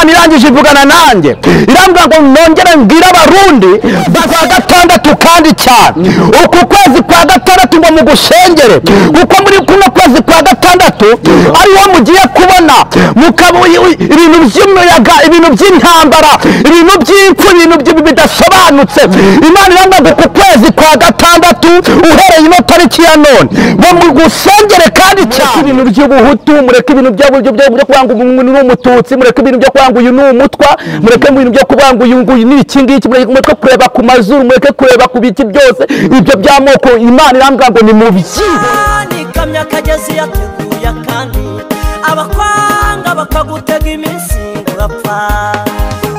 Imana irangije ivugana nanjye irambwira ngo nongere mbwire abarundi kwa gatandatu kandi cyane uku kwezi kwa gatandatu ngo mugusengere kuko muri kuno kwezi kwa gatandatu ariho mugiye kubona ibintu by'umuyaga, ibintu by'intambara, ibintu by'impfu, ibintu bidasobanutse. Imana irambwira ngo uku kwezi kwa gatandatu uhereye ino tariki ya none ngo mugusengere kandi cyane. Ibintu by'ubuhutu mureke, ibintu byo kwanga umuntu ni umututsi mureke, ibintu byo kwanga uyu ni umutwa mureke, ibintu byo kwanga uyu nguyu ni iki ngiki mureke, kureba ku mazuru mureke, kureba ku biki byose ibyo by'amoko. Imana irambwira ngo ni mubyibone akagezi yateguye kandi abakwanga bakagutega iminsi urapfa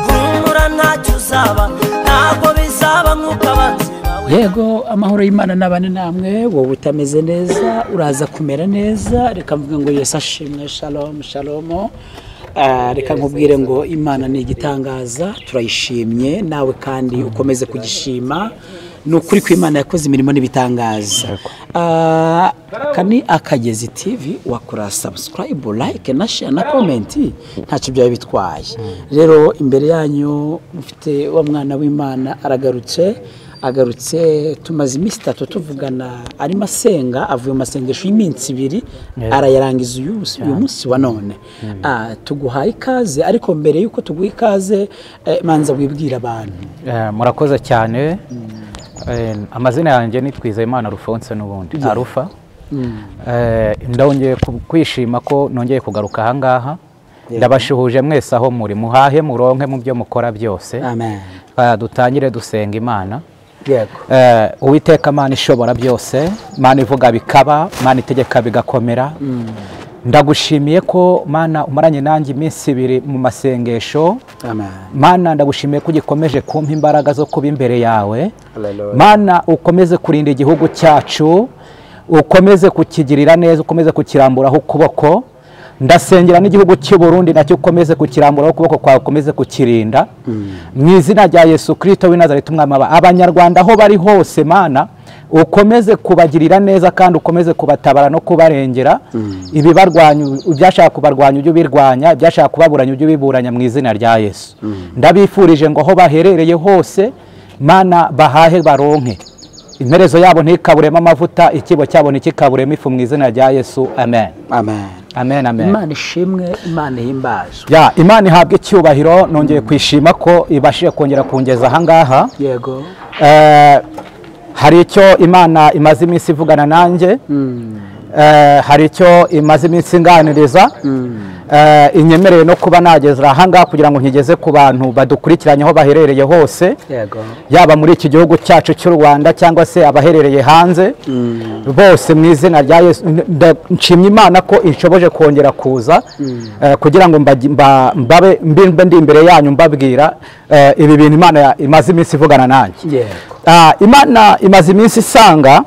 humura ntacyo uzaba ntabwo bizaba nk'uko abanzi bawe. Yego, amahoro y'Imana n'abane namwe. Wowe utameze neza uraza kumera neza. Reka mvuge ngo Yesu ashimwe. Shalom shalom. Reka nkubwire ngo Imana ni igitangaza, turayishimye nawe kandi ukomeze kugishima. Ni ukuri ko Imana yakoze imirimo n'ibitangaza. Aka ni Akagezi TV, wakora subscribe, like na share na comment, ntacyo byaba bitwaye. Rero imbere yanyu mufite wa mwana w'Imana aragarutse, agarutse tumaze iminsi itatu tuvugana, arimo asenga, avuye mu masengesho y'iminsi ibiri arayarangiza uyu munsi wa none. Tuguhaye ikaze, ariko mbere yuko tuguha ikaze manza wibwira abantu. Murakoze cyane. Amazina yanjye ni Twizeyimana Alphonse n'ubundi Arufa. Ndongeye kwishima ko nongeye kugaruka aha ngaha. Ndabashuhuje mwese aho muri, muhahe muronke mu byo mukora byose. Amen. Dutangire dusenga Imana. Yego. Uwiteka Mana ishobora byose, Mana ivuga bikaba, Mana itegeka bigakomera. Ndagushimiye ko Mana umaranye nanjye iminsi ibiri mu masengesho. Amen. Mana ndagushimiye ko ugikomeje kumpa imbaraga zo kuba imbere yawe. Hallelujah. Mana ukomeze kurinda igihugu cyacu, ukomeze kukigirira neza, ukomeze kukiramburaho ukuboko. Ndasengera n'igihugu cy'u Burundi nacyo ukomeze kukiramburaho ukuboko kwawe, ukomeze kukirinda. Mu izina rya Yesu Kristo w'i Nazareti umwami abanyarwanda aho bari hose Mana ukomeze kubagirira neza kandi ukomeze kubatabara no kubarengera. Ibibarwanya, ibyashaka kubarwanya ujye ubirwanya, ibyashaka kubaburanya ujye ubiburanya mu izina rya Yesu. Ndabifurije ngo aho baherereye hose Mana bahahe baronke, imperezo yabo ntikaburemo amavuta, ikibo cyabo ntikikaburemo ifu mu izina rya Yesu. Amen. Amen. Amen, amen. Imana ishimwe, Imana ihimbazwe. Ya, Imana ihabwe icyubahiro. Nongeye kwishima ko ibashije kongera kungeza aha ngaha. Yego. Hari icyo Imana imaze iminsi ivugana nanjye. Hari icyo imaze iminsi inganiriza. Inyemereye no kuba nageza aha ngaha kugira ngo nkigeze ku bantu badukurikiranye aho baherereye hose. Yego. Yaba muri iki gihugu cyacu cy'u Rwanda cyangwa se abaherereye hanze. Bose mu izina rya Yesu nshimye Imana ko inshoboje kongera kuza kugira ngo mbabe ndi imbere yanyu mbabwira ibi bintu Imana imaze iminsi ivugana nanjye. Yego. Imana imaze iminsi isanga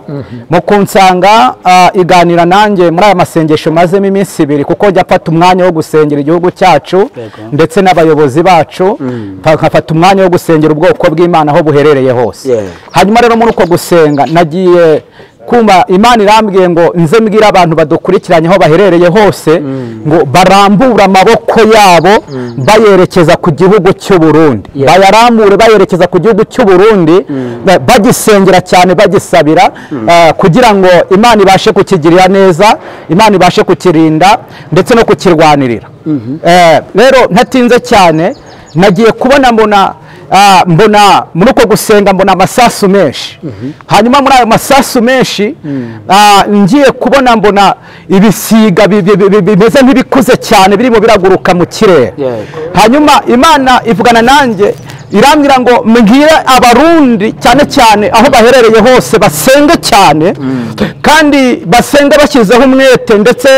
mu kunsanga iganira nanjye muri aya masengesho mazemo iminsi ibiri, kuko njya mfata umwanya wo gusengera igihugu cyacu ndetse n'abayobozi bacu, nkafata umwanya wo gusengera ubwoko bw'Imana aho buherereye hose. Hanyuma rero muri uko gusenga nagiye kumva Imana irambwiye ngo nze mbwira abantu badukurikiranye aho baherereye hose ngo barambure amaboko yabo bayerekeza ku gihugu cy'u Burundi. Bayarambure bayerekeza ku gihugu cy'u Burundi, bagisengera cyane, bagisabira kugira ngo Imana ibashe kukigirira neza, Imana ibashe kukirinda ndetse no kukirwanirira. Rero ntatinze cyane nagiye kubona mbona muri uko gusenga mbona amasasu menshi. Hanyuma muri ayo masasu menshi ngiye kubona mbona ibisiga bimeze nk'ibikuze cyane birimo biraguruka mu kirere. Hanyuma Imana ivugana nanjye irambwira ngo mbwire abarundi cyane cyane aho baherereye hose basenge cyane, kandi basenge bashyizeho umwete ndetse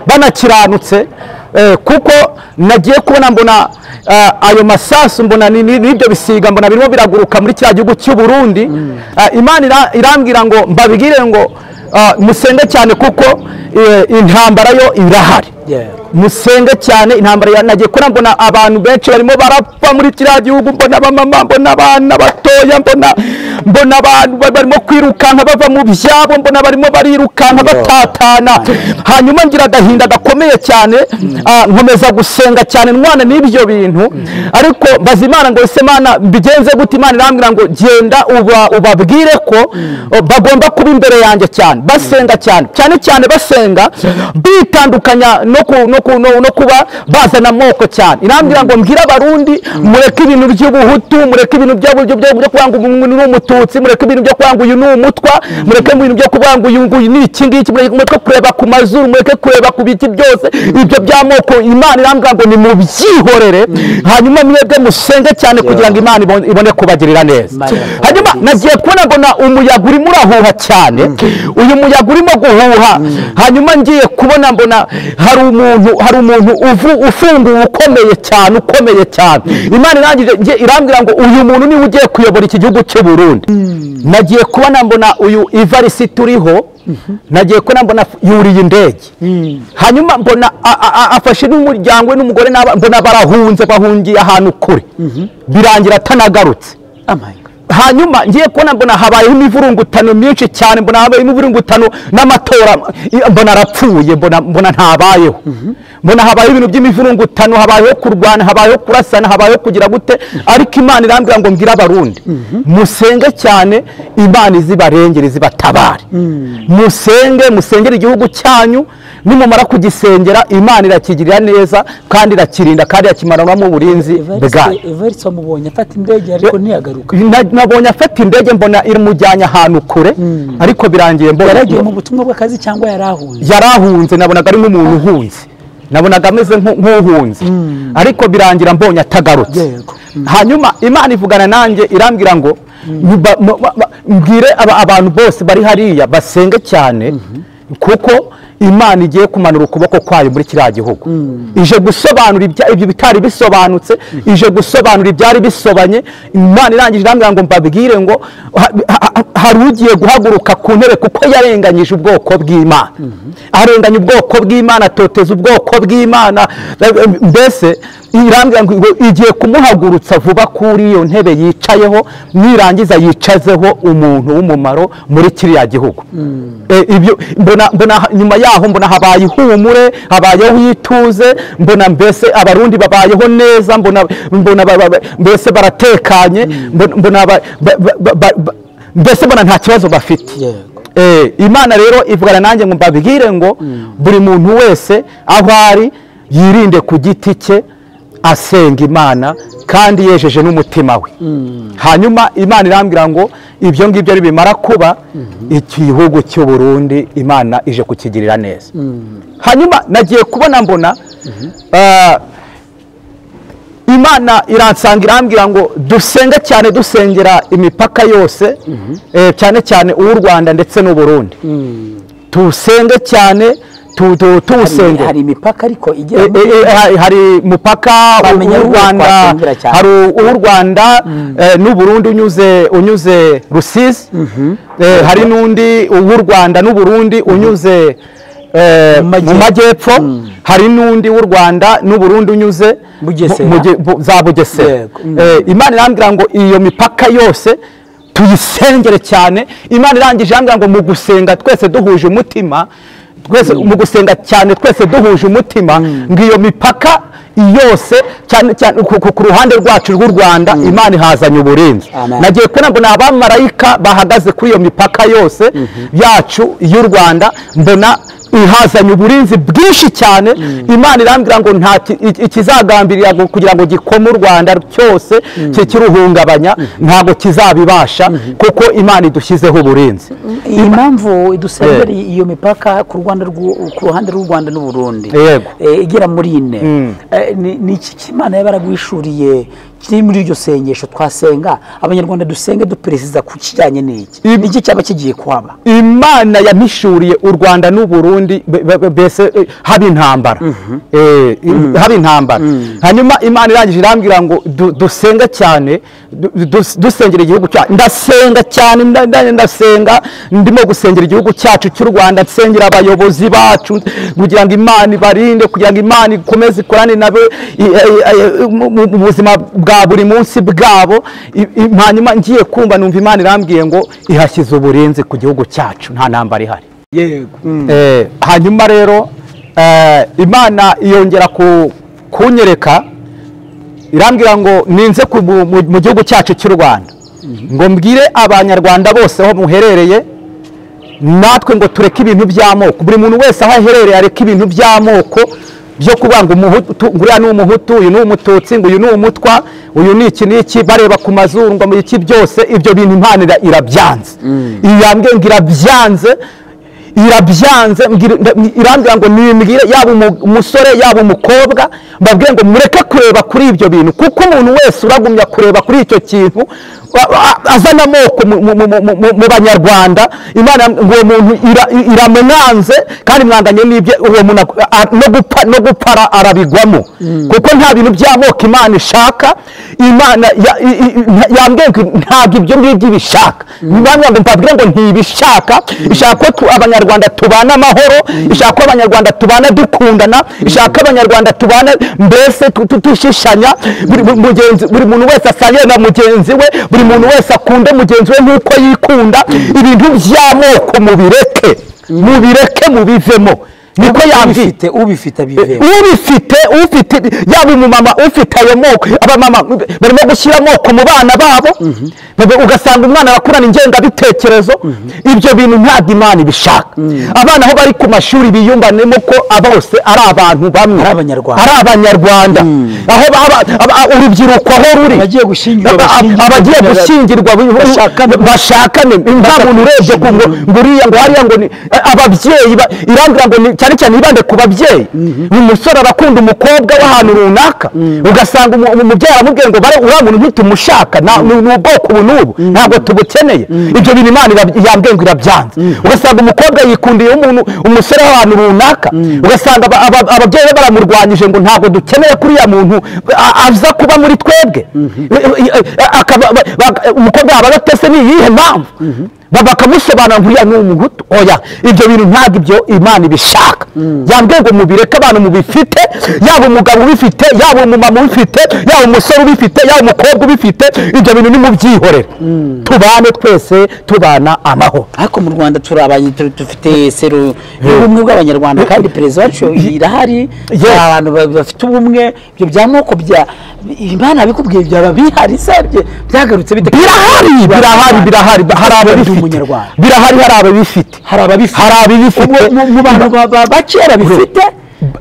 banakiranutse, kuko nagiye kubona mbona ayo masasu mbona n'ibyo bisiga mbona birimo biraguruka muri kiriya gihugu cy'u Burundi. Imana irambwira ngo mbabwire ngo Musenge cyane kuko intambara yo irahari. Musenge cyane intambara nagiye kubona mbona abantu benshi barimo barapfa muri kiriya gihugu, mbona abamama, mbona abana batoya, mbona abantu barimo kwirukanka bava mu byabo, mbona barimo barirukanka batatana. Hanyuma ngira agahinda gakomeye cyane, nkomeza gusenga cyane ndwana n'ibyo bintu. Ariko mbaza Imana ngo ese Mana mbigenze gute? Imana irambwira ngo genda ubabwire ko bagomba kuba imbere yanjye cyane, basenga cyane cyane cyane, basenga bitandukanya no kuba bazana amoko cyane. Irambwira ngo mbwire Abarundi mureke ibintu by'ubuhutu, mureke ibintu byo kwanga umuntu ni umututsi, mureke ibintu byo kwanga uyu ni umutwa, mureke ibintu byo kwanga uyu nguyu ni iki ngiki, mureke kureba ku mazuru, mureke kureba ku biti byose ibyo by'amoko. Imana irambwira ngo nimubyihorere, hanyuma mwebwe musenge cyane kugira ngo Imana ibone kubagirira neza. Hanyuma nagiye kubona mbona umuyaga urimo urahuha cyane, uyu muyaga urimo guhuha. Hanyuma ngiye kubona mbona hari umuntu ufunguye ukomeye cyane, ukomeye cyane. Imana irangije irambwira ngo uyu muntu niwe ugiye kuyobora iki gihugu cy'u Burundi. Nagiye kubona mbona uyu Ivarisi turiho, nagiye kubona mbona yuriye indege. Hanyuma mbona afashe n'umuryango we n'umugore, mbona barahunze, bahungiye ahantu kure, birangira atanagarutse. Hanyuma ngiye kubona mbona habayeho imivurungutano myinshi cyane, mbona habayeho imivurungutano n'amatora, mbona arapfuye, mbona ntabayeho. Mbona habayeho ibintu by'imivurungutano, habayeho kurwana, habayeho kurasana, habayeho kugira gute. Ariko Imana irambwira ngo mbwire Abarundi musenge cyane, Imana izibarengere, izibatabare. Musenge, musengere igihugu cyanyu, nimumara kugisengera Imana irakigirira neza kandi irakirinda kandi irakimanuramo uburinzi bwayo. Evariste wamubonye afata indege ariko ntiyagaruka. Nabonye afata indege mbona iramujyanye ahantu kure, ariko birangiye mbona yaragiye mu butumwa bw'akazi cyangwa yarahunze. Yarahunze, nabonaga ari nk'umuntu uhunze, nabonaga ameze nk'uhunze, ariko birangira mbonye atagarutse. Hanyuma Imana ivugana nanjye irambwira ngo mbwire abantu bose bari hariya basenge cyane, kuko Imana igiye kumanura ukuboko kwayo muri kiriya gihugu. Ije gusobanura ibyo bitari bisobanutse, ije gusobanura ibyari bisobanye. Imana irangije irambwira ngo mbabwire ngo hari ugiye guhaguruka ku ntebe kuko yarenganyije ubwoko bw'Imana, arenganya ubwoko bw'Imana, atoteza ubwoko bw'Imana. Mbese irambwira ngo igiye kumuhagurutsa vuba kuri iyo ntebe yicayeho, nirangiza yicazeho umuntu w'umumaro muri kiriya gihugu. Ibyo mbona nyuma yaho mbona habaye ihumure, habayeho ituze, mbona mbese Abarundi babayeho neza, mbona mbese baratekanye, mbona mbese mbona nta kibazo bafite. Imana rero ivugana nanjye ngo mbabwire ngo buri muntu wese aho ari yirinde ku giti cye, asenga Imana kandi yejeje n'umutima we. Hanyuma Imana irambwira ngo ibyo ngibyo bimara kuba, igihugu cy'u Burundi Imana ije kukigirira neza. Hanyuma nagiye kubona mbona Imana iransanga irambwira ngo dusenge cyane, dusengera imipaka yose, cyane cyane uw'u Rwanda ndetse n'u Burundi. Tusenge cyane, tuwusenge. Hari imipaka ariko igera hari mupaka w'u Rwanda, hari uw'u Rwanda n'u Burundi unyuze Rusizi, hari n'undi uw'u Rwanda n'u Burundi unyuze mu majyepfo, hari n'undi w'u Rwanda n'u Burundi unyuze za Bugesera. Imana irambwira ngo iyo mipaka yose tuyisengere cyane. Imana irangije irambwira ngo mu gusenga twese duhuje umutima, twese mu gusenga cyane twese duhuje umutima, ngo iyo mipaka yose cyane cyane ku ruhande rwacu rw'u Rwanda Imana ihazanye uburinzi. Nagiye kubona mbona abamarayika bahagaze kuri iyo mipaka yose yacu y'u Rwanda, mbona ihazanye uburinzi bwinshi cyane. Imana irambwira ngo nta ikizagambirira kugira ngo gikome u Rwanda cyose kikiruhungabanya, ntabwo kizabibasha kuko Imana idushyizeho uburinzi. Impamvu idusengera iyo mipaka ku Rwanda, ku ruhande rw'u Rwanda n'u Burundi igera muri ine, ni iki Imana yabaragwishuriye kiri muri iryo sengesho twasenga abanyarwanda dusenge duperesiza ku kijyanye n'iki iki cyaba kigiye kwaba? Imana yamishuriye u Rwanda n'u Burundi bese haba intambara, haba intambara. Hanyuma Imana irangije irambwira ngo dusenga cyane, dusengera igihugu cyacu. Ndasenga cyane, ndasenga, ndimo gusengera igihugu cyacu cy'u Rwanda, nsengera abayobozi bacu kugira ngo Imana ibarinde, kugira ngo Imana ikomeze ikorane nabo mu buzima bwa buri munsi bwabo. Hanyuma ngiye kumva numva Imana irambwiye ngo ihashyize uburinzi ku gihugu cyacu, nta ntambara ihari. Yego. Hanyuma rero Imana yongera kunyereka irambwira ngo ninze mu gihugu cyacu cy'u Rwanda ngo mbwire abanyarwanda bose aho muherereye, natwe ngo tureke ibintu by'amoko. Buri muntu wese aho aherereye areke ibintu by'amoko byo kuvuga ngo umuhutu, nguriya ni umuhutu, uyu ni umututsi, ngo uyu ni umutwa, uyu ni iki n'iki, bareba ku mazuru ngo iki byose. Ibyo bintu Imana irabyanze. Irambwiye ngo irabyanze, irabyanze, irambwira ngo nimbwire yaba umusore yaba umukobwa, mbabwire ngo mureke kureba kuri ibyo bintu, kuko umuntu wese uragumya kureba kuri icyo kintu azana amoko mu banyarwanda, Imana ngo uwo muntu iramwanze kandi mwanganye n'ibyo, uwo muntu no gupara arabigwamo, kuko nta bintu by'amoko Imana ishaka. Imana yambwiye ngo ntabwo ibyo ngibyo ibishaka. Imana ngo mbabwire ngo ntibishaka, ishaka ko abanyarwanda tubana amahoro, ishaka ko abanyarwanda tubana dukundana, ishaka ko abanyarwanda tubana mbese tushishanya, buri muntu wese asangire na mugenzi we, buri muntu wese akunde mugenzi we nk'uko yikunda. Ibintu by'amoko mubireke, mubireke, mubivemo. Niko yambite ubifite bivemo, ubifite, ufite yaba umumama ufite ayo moko. Abamama barimo gushyira amoko mu bana babo, ugasanga umwana arakurana ingengabitekerezo. Ibyo bintu ntabwo Imana ibishaka. Abana aho bari ku mashuri biyumvanemo ko bose ari abantu bamwe, ari abanyarwanda, ari abanyarwanda. Aho urubyiruko aho ruri, abagiye gushyingirwa bashakane, nta muntu urebye ngo nguriya ngo hariya ngo ababyeyi. Irambwira ngo cyane cyane ibande ku babyeyi. Umusore arakunda umukobwa w'ahantu runaka, ugasanga umubyeyi aramubwiye ngo bare uriya muntu ntitumushaka, ni ubwoko ubu n'ubu, ntabwo tubukeneye. Ibyo bintu Imana yambwiye ngo irabyanze. Ugasanga umukobwa yikundiye umuntu umusore w'ahantu runaka, ugasanga ababyeyi be baramurwanyije ngo ntabwo dukeneye kuriya muntu aza kuba muri twebwe. Umukobwa aba agatese ni iyihe mpamvu? Bakamusobanura ngo uriya ni umuhutu. Oya, ibyo bintu ntabwo ibyo Imana ibishaka. Yambwiye ngo mubireke abantu mubifite, yaba umugabo ubifite, yaba umumama ubifite, yaba umusore ubifite, yaba umukobwa ubifite, ibyo bintu nimubyihorere, tubane twese tubana amahoro. Ariko mu Rwanda turabanye, dufite sero y'ubumwe bw'abanyarwanda, kandi perezida wacu irahari, abantu bafite ubumwe. Ibyo by'amoko bya Imana bikubwiye byaba bihari se byagarutse bite? Birahari, birahari, birahari, hari ababifite, birahari, hari ababifite, hari ababifite, hari ababifite mu bantu bakera bifite.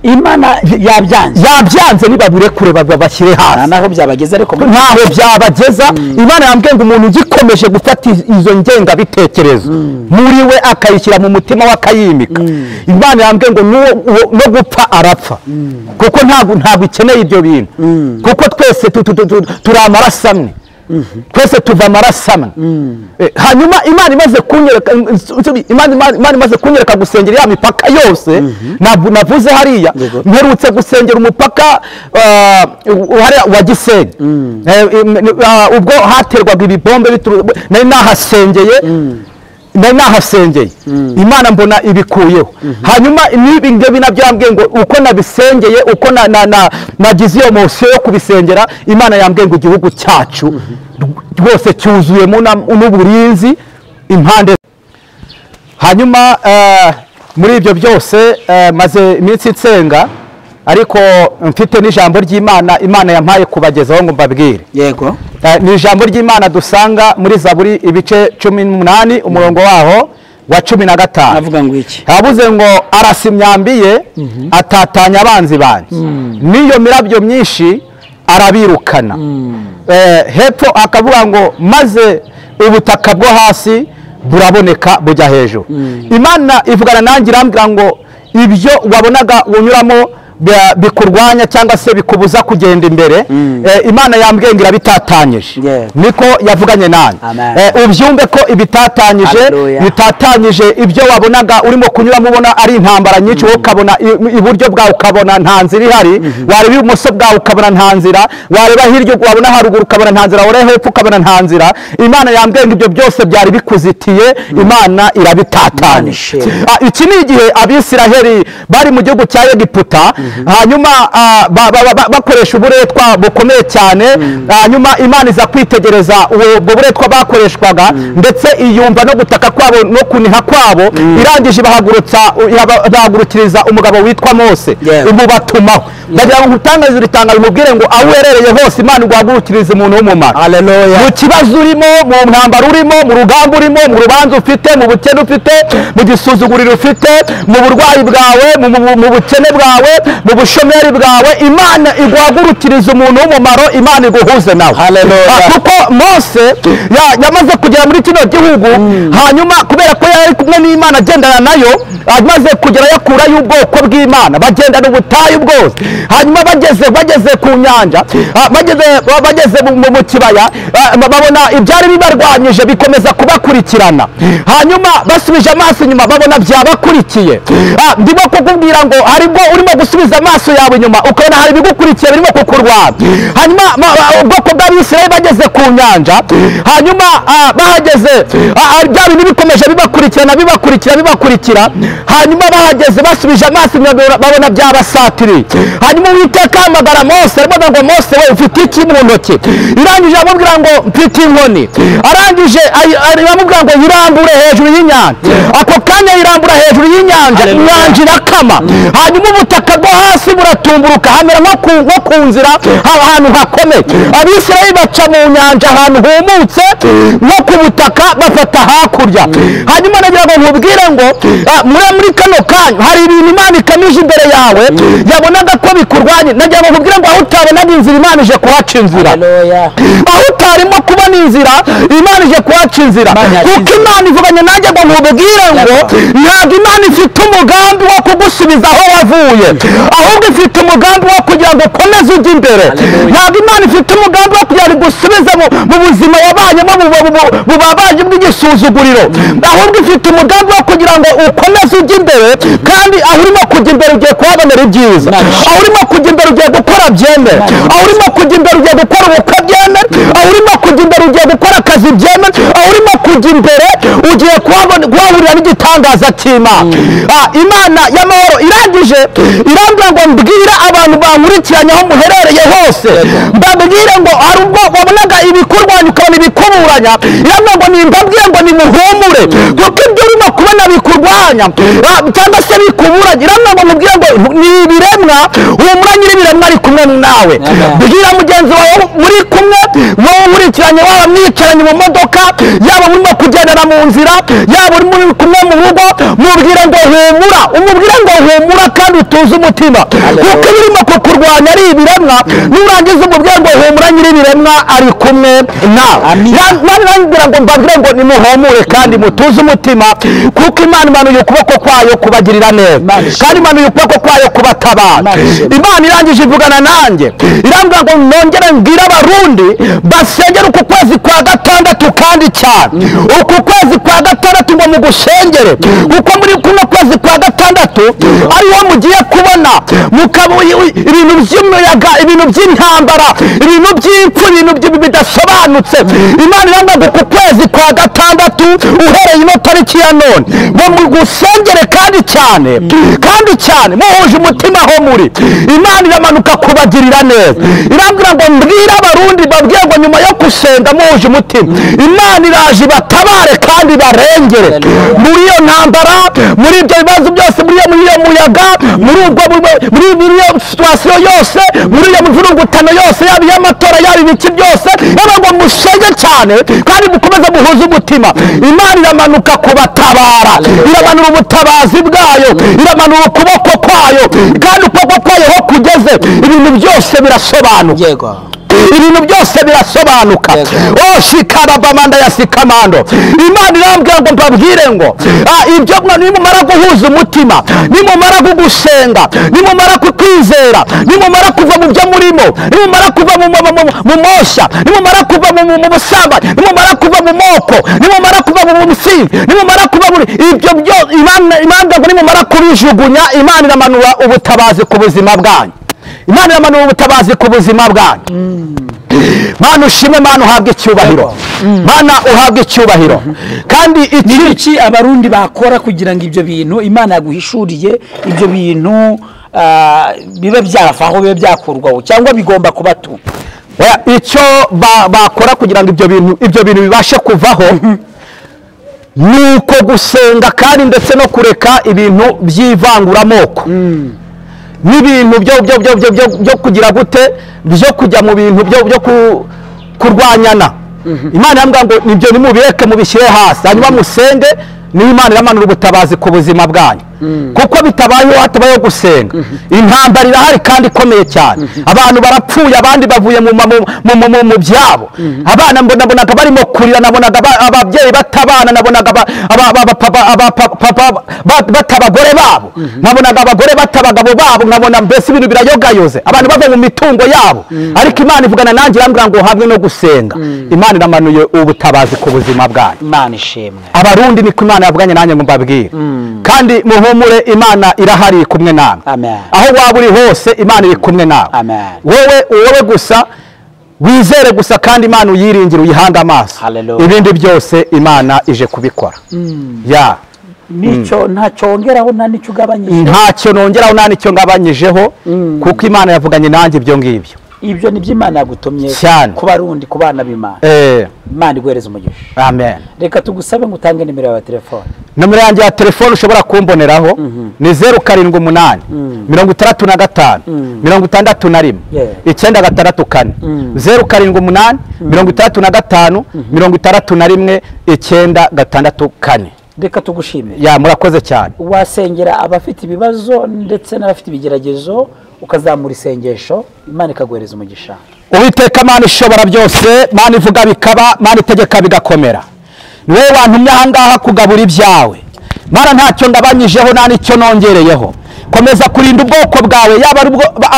Imana yabyanze, yabyanze, nibabirekure babashyire hasi. Naho byabageza, ariko ntaho byabageza. Imana yambwiye ngo umuntu ugikomeje gufata izo ngengabitekerezo muri we akayishyira mu mutima we akayimika, Imana yambwiye ngo no gupfa arapfa, kuko ntabwo ikeneye ibyo bintu, kuko twese turi amaraso amwe, twese tuva amaraso amwe. Hanyuma Imana imaze kunyereka, Imana imaze kunyereka gusengera ya mipaka yose navuze hariya. Mperutse gusengera umupaka wa Gisenyi, ubwo haterwaga ibibombe, nari nahasengeye, nari nahasengeye, Imana mbona ibikuyeho. Hanyuma n'ibi ngibi nabyo yambwiye ngo uko nabisengeye, uko nagize iyo mosiyo yo kubisengera, Imana yambwiye ngo igihugu cyacu rwose cyuzuyemo n'uburinzi impande. Hanyuma muri ibyo byose maze iminsi nsenga, ariko mfite n'ijambo ry'Imana Imana yampaye kubagezaho ngo mbabwire. Yego. Ni ijambo ry'Imana dusanga muri Zaburi ibice 18 umurongo waho wa 15. Avuga ngo iki? Habuze ngo arasa imyambi ye atatanya abanzi banjye, n'iyo mirabyo myinshi arabirukana. Hepfo akavuga ngo maze ubutaka bwo hasi buraboneka bujya hejuru. Imana ivugana nanjye irambwira ngo ibyo wabonaga unyuramo bikurwanya cyangwa se bikubuza kugenda imbere, Imana yambwiye ngo irabitatanyije. Niko yavuganye nanjye. Ubyumve ko ibitatanyije, bitatanyije ibyo wabonaga urimo kunyuramo ubona ari intambara nyinshi, wowe ukabona iburyo bwawe ukabona nta nzira ihari, wareba ibumoso bwawe ukabona nta nzira, wareba hirya wabona haruguru ukabona nta nzira, wareba hepfo ukabona nta nzira. Imana yambwiye ngo ibyo byose byari bikuzitiye, Imana irabitatanyije. Iki ni igihe Abisiraheli bari mu gihugu cya Egiputa, hanyuma bakoresha uburetwa bukomeye cyane, hanyuma Imana iza kwitegereza ubwo buretwa bakoreshwaga, ndetse iyumva no gutaka kwabo no kuniha kwabo, irangije ibahagurukiriza umugabo witwa Mose, imubatumaho. Ndagira ngo nkutangaze iri tangazo, umubwire ngo aho uherereye hose Imana iguhagurukiriza umuntu w'umumaro. Mu kibazo urimo, mu ntambara urimo, mu rugamba urimo, mu rubanza ufite, mu bukene ufite, mu gisuzuguriro ufite, mu burwayi bwawe, mu bukene bwawe, mu bushomeri bwawe, Imana iguhagurukiriza umuntu w'umumaro, Imana iguhuze nawe. Kuko Mose yamaze kugera muri kino gihugu, hanyuma kubera ko yari kumwe n'Imana agendana nayo, amaze kugera yakura y'ubwoko bw'Imana, bagendana ubutayu bwose. Hanyuma bageze ku nyanja, bageze mu kibaya, babona ibyari bibarwanyije bikomeza kubakurikirana. Hanyuma basubije amaso inyuma babona byabakurikiye. Ndimo kukubwira ngo haribwo urimo gusubiza amaso yawe inyuma ukabona hari ibigukurikiye birimo kukurwanya. Hanyuma ubwoko bw'Abisirayeli bageze ku nyanja, hanyuma bahageze bya bintu bikomeje bibakurikirana bibakurikira bibakurikira, hanyuma bahageze basubije amaso inyuma babona byabasatiriye. Hanyuma Uwiteka ahamagara Mose, aramubwira ngo Mose we ufite iki mu ntoki? Irangije aramubwira ngo mfite inkoni. Arangije aramubwira ngo yirambure hejuru y'inyanja. Ako kanya yirambura hejuru y'inyanja, inyanja irakama. Hanyuma ubutaka bwo hasi buratumburuka, hamera nko ku nzira ahantu hakomeye. Abisirayeli baca mu nyanja ahantu humutse nko ku butaka, bafata hakurya. Hanyuma nagira ngo nkubwire ngo muri kano kanya hari ibintu Imana ikamije imbere yawe yabonaga ko bikurwanye. Nagira ngo nkubwire ngo aho utabonaga inzira Imana ije kuhaca inzira. Aho utarimo kubona inzira Imana ije kuhaca inzira. Kuko Imana ivuganye nanjye ngo nkubwire ngo ntabwo Imana ifite umugambi wo kugusubiza aho wavuye, ahubwo ifite umugambi wo kugira ngo ukomeze ujye imbere. Ntabwo Imana ifite umugambi wo kugira ngo igusubize mu buzima wabanyemo bubabaje bw'igisuzuguriro, ahubwo ifite umugambi wo kugira ngo ukomeze ujye imbere, kandi aho urimo kujya imbere ugiye kuhabonera ibyiza. Aho urimo kujya imbere ugiye gukora byemere, aho urimo kujya imbere ugiye gukora ubukwe byemere, aho urimo kujya imbere ugiye gukora akazi byemere, aho urimo kujya imbere ugiye kuhahurira n'igitangaza cy'Imana. Imana y'amahoro irangije irambwira ngo mbwira abantu bankurikiranye aho muherereye hose, mbabwire ngo hari ubwo wabonaga ibikurwanya ukabona ibikuburanya, irambwira ngo nimbabwire ngo nimuhumure, kuko ibyo urimo kubona bikurwanya cyangwa se bikuburanya, irambwira ngo mubwire ngo ni ibiremwa, humura nyir'ibiremwa ari kumwe nawe. Bwira mugenzi wawe muri kumwe, wowe nkurikiranye, waba mwicaranye mu modoka, yaba murimo kugendana mu nzira, yaba uri kumwe mu rugo, mubwire ngo humura, umubwire ngo humura kandi utuze umutima, kuko ibirimo kukurwanya ari ibiremwa. Nurangiza umubwire ngo humura nyir'ibiremwa ari kumwe nawe. Nambwira ngo mbabwire ngo nimuhumure kandi mutuze umutima, kuko Imana imanuye ukuboko kwayo kubagirira neza, kandi imanuye ukuboko kwayo kubatabara. Imana irangije ivugana nanjye irambwira ngo nongere mbwire Abarundi basengere uku kwezi kwa gatandatu kandi cyane. Uku kwezi kwa gatandatu ngo mugusengere, kuko muri kuno kwezi kwa gatandatu ariho mugiye kubona ibintu by'umuyaga, ibintu by'intambara, ibintu by'impfu, ibintu bidasobanutse. Imana irambwira ngo uku kwezi kwa gatandatu uhereye ino tariki ya none ngo mugusengere kandi cyane, kandi cyane muhuje umutima aho muri. Imana iramanuka kubagirira neza. Irambwira ngo mbwira Abarundi, babwire ngo nyuma yo gusenga muhuje umutima, Imana iraje ibatabare kandi barengere muri iyo ntambara, muri ibyo bibazo byose, muri iyo muyaga, muri ubwo muri iyo situation yose, muri iyo mvurugutano yose, yaba iy'amatora, yaba ibiki byose, yaba ngo musenge cyane kandi mukomeze muhuze umutima. Imana iramanuka kubatabara, iramanura ubutabazi bwayo, iramanura ukuboko kwayo, kandi ukuboko kwayo ho kugeze ibintu byose birasobanuka. Ibintu byose birasobanuka. Oh shikarabamanda ya sikamando. Imana irambwira ngo mbabwire ngo ibyo nimumara guhuza umutima, nimumara gusenga, nimumara kukwizera, nimumara kuva mu byo murimo, nimumara kuva mu mosha, nimumara kuva mu busambanyi, nimumara kuva mu moko, nimumara kuva mu businzi, nimumara kuva muri ibyo byo, Imana ngo nimumara kubijugunya, Imana iramanura ubutabazi ku buzima bwanyu. Imana iramanura ubutabazi ku buzima bwanyu. Mana ushimwe, Mana uhabwe icyubahiro. Mana uhabwe icyubahiro. Kandi iki abarundi bakora kugira ngo ibyo bintu Imana yaguhishuriye, ibyo bintu bibe byavaho, bibe byakurwaho, cyangwa bigomba kuba tu? Icyo bakora kugira ngo ibyo bintu bibashe kuvaho nuko gusenga, kandi ndetse no kureka ibintu by'ivanguramoko n'ibintu byo kugira gute, byo kujya mu bintu byo kurwanyana. Imana yambwira ngo nibyo nimubireke mubishyire hasi, hanyuma musenge, niyo Imana iramanura ubutabazi ku buzima bwanyu. Kuko bitabayeho hatabayeho gusenga, intambara irahari kandi ikomeye cyane. Abantu barapfuye, abandi bavuye mu byabo. Abana mbonaga barimo kurira, nabonaga ababyeyi batabana, nabonaga bata abagore babo, nabonaga abagore bata abagabo babo, nkabona mbese ibintu birayogayoze, abantu bava mu mitungo yabo. Ariko Imana ivugana nanjye irambwira ngo hamwe no gusenga, Imana iramanuye ubutabazi ku buzima bwanyu. Imana ishimwe. Abarundi niko Imana yavuganye nanjye ngo mbabwire. Kandi muhumure, Imana irahari kumwe nawe. Aho waba uri hose Imana iri kumwe nawe. Wowe gusa wizere gusa, kandi Imana uyiringire, uyihanga amaso. Ibindi byose Imana ije kubikora. Ya nicyo ntacyo wongeraho nta nicyo ugabanyije. Ntacyo nongeraho nta nicyo ngabanyijeho, kuko Imana yavuganye nanjye ibyo ngibyo. Ibyo nibyo Imana yagutumye ku barundi, ku bana b'Imana. Imana iguhereze umugisha. Amen. Reka tugusabe ngo utange nimero yawe ya telefone. Nomero yanjye ya telefone ushobora kumboneraho ni 078 65 61 964. 078 65 61 964. Reka tugushimire. Ya murakoze cyane. Wasengera abafite ibibazo ndetse n'abafite ibigeragezo, ukazamura isengesho, Imana ikaguhereza umugisha. Uwiteka Mana ishobora byose, Mana ivuga bikaba, Mana itegeka bigakomera. Ni wowe wantumye aha ngaha kugabura ibyawe. Mana ntacyo ngabanyijeho nta nicyo nongereyeho. Komeza kurinda ubwoko bwawe, yaba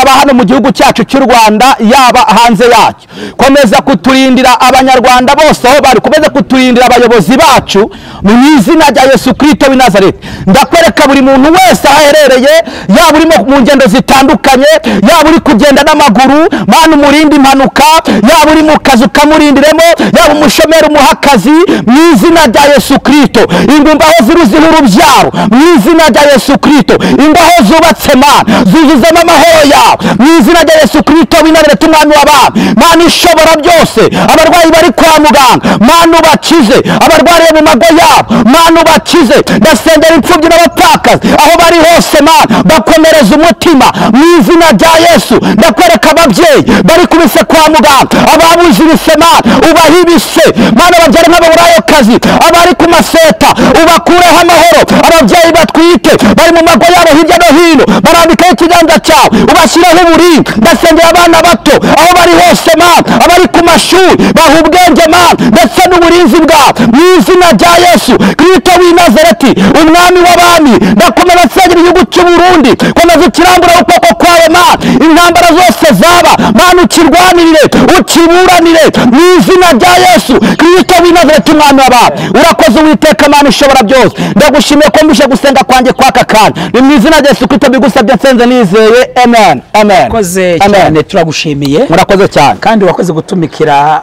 aba hano mu gihugu cyacu cy'u Rwanda, yaba hanze yacyo. Komeza kuturindira abanyarwanda bose aho bari, komeza kuturindira abayobozi bacu mu izina rya Yesu Kristo w'i Nazareti. Ndakwereka buri muntu wese aho aherereye, yaba uri mu ngendo zitandukanye, yaba uri kugenda n'amaguru, Mana umurinde impanuka, yaba uri mu kazi ukamurindiremo, yaba umushomeri umuha akazi mu izina rya Yesu Kristo. Ingumba aho ziri uzihe urubyaro mu izina rya Yesu Kristo. Imbaho zubatse Mana zuzuzemo amahoro yawe mu izina rya Yesu Kristo w'i Nazareti, umwami w'abami. Mana ishobora byose, abarwayi bari kwa muganga Mana ubakize, abarwariye mu mago yabo Mana ubakize. Ndasengera imfubyi n'abapfakazi aho bari hose Mana bakomereza umutima mu izina rya Yesu. Ndakwereka ababyeyi bari kubise kwa muganga, ababuze ibise Mana ubahe ibise, Mana babyara nk'ababurayokazi, abari ku maseta ubakureho amahoro, ababyeyi batwite bari mu mago yabo hirya no hino barambikaho ikiganza cyawe ubashyiraho uburinzi. Ndasengera abana bato aho bari hose Mana, abari ku mashuri baha ubwenge Mana ndetse n'uburinzi bwawe mu izina rya Yesu Kristo w'i Nazareti, umwami w'abami. Ndakomeza nsengera igihugu cy'u Burundi, komeza ukirambura ukuboko kwawe Mana, intambara zose zaba Mana ukirwanirire, ukiburanire mu izina rya Yesu Kristo w'i Nazareti, umwami w'abami. Urakoze Uwiteka Mana ishobora byose, ndagushimiye ko mbishe gusenga kwanjye kwaka kanya, ni mu izina rya Yesu Kristo bigusabye nsenze nizeye. Amen. Amen. Murakoze cyane, turagushimiye. Murakoze cyane. Kandi wakoze gutumikira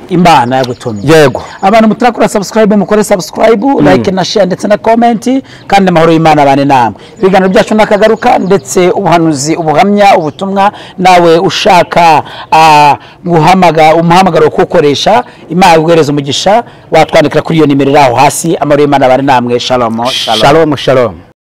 Imana yagutumye. Yego. Abantu mutarakora subscribe, mukore subscribe, like na share ndetse na comment, kandi amahoro y'Imana abane namwe. Ibiganiro byacu nakagaruka, ndetse ubuhanuzi, ubuhamya, ubutumwa, nawe ushaka guhamaga umuhamagaro kukoresha, Imana iguhereze umugisha, watwandikira kuri iyo nimero iraho hasi. Amahoro y'Imana abane namwe. Shalom. Shalom. Shalom.